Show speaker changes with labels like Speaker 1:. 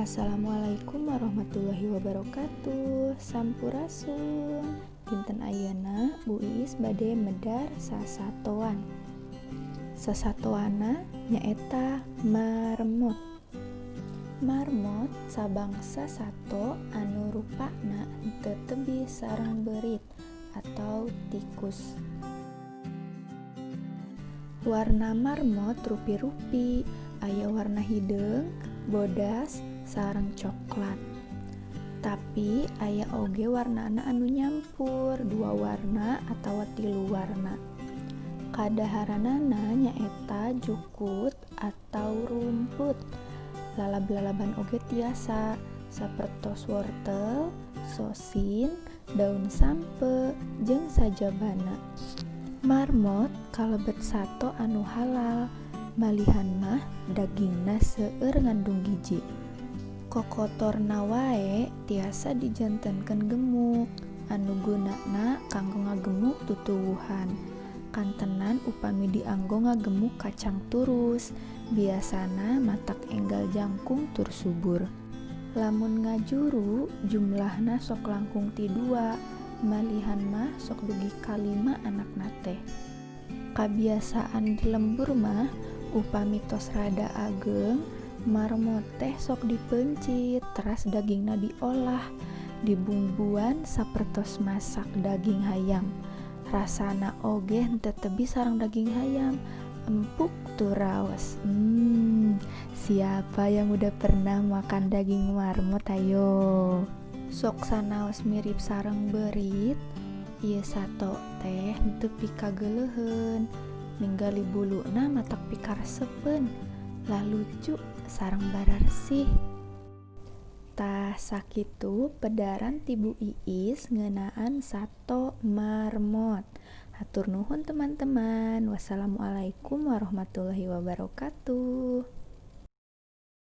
Speaker 1: Assalamualaikum warahmatullahi wabarakatuh. Sampurasun. Dinten ayeuna Bu Iis bade medar sasatoan. Sasatoanna nyaeta marmot. Marmot sabangsa sato anu rupana henteu tebih sareng beurit atau tikus. Warna marmot rupi-rupi, aya warna hideung, bodas, sareng coklat. Tapi aya oge warnana anu nyampur dua warna atawa tilu warna. Kadaharanana nyaeta jukut atau rumput. Lalab-lalaban oge tiasa sapertos wortel, sosin, daun sampeu, jeung sajabana. Marmot kalebet sato anu halal, malihan mah dagingna seueur ngandung gizi. Kokotorna wae tiasa dijantenkeun gemuk anu gunana kanggo ngagemuk tutuwuhan. Kantenan upami dianggo ngagemuk kacang turus, biasana matak enggal jangkung tur subur. Lamun ngajuru jumlahna sok langkung ti dua, malihan mah sok dugi ka lima anakna teh. Kabiasaan di lembur mah upami tos rada ageng, marmot teh sok dipeuncit teras dagingna diolah, dibumbuan sapertos masak daging hayam. Rasana oge henteu tebih sareng daging hayam, empuk tur raos. Siapa yang udah pernah makan daging marmot, ayo? Sok sanaos mirip sareng beurit, ieu sato teh henteu pikageuleuheun, ninggali buluna matak pikaresepeun, lalucu sareng bararesih. Tah, sakitu pedaran ti Bu Iis ngeunaan sato marmot. Hatur nuhun, teman-teman. Wassalamualaikum warahmatullahi wabarakatuh.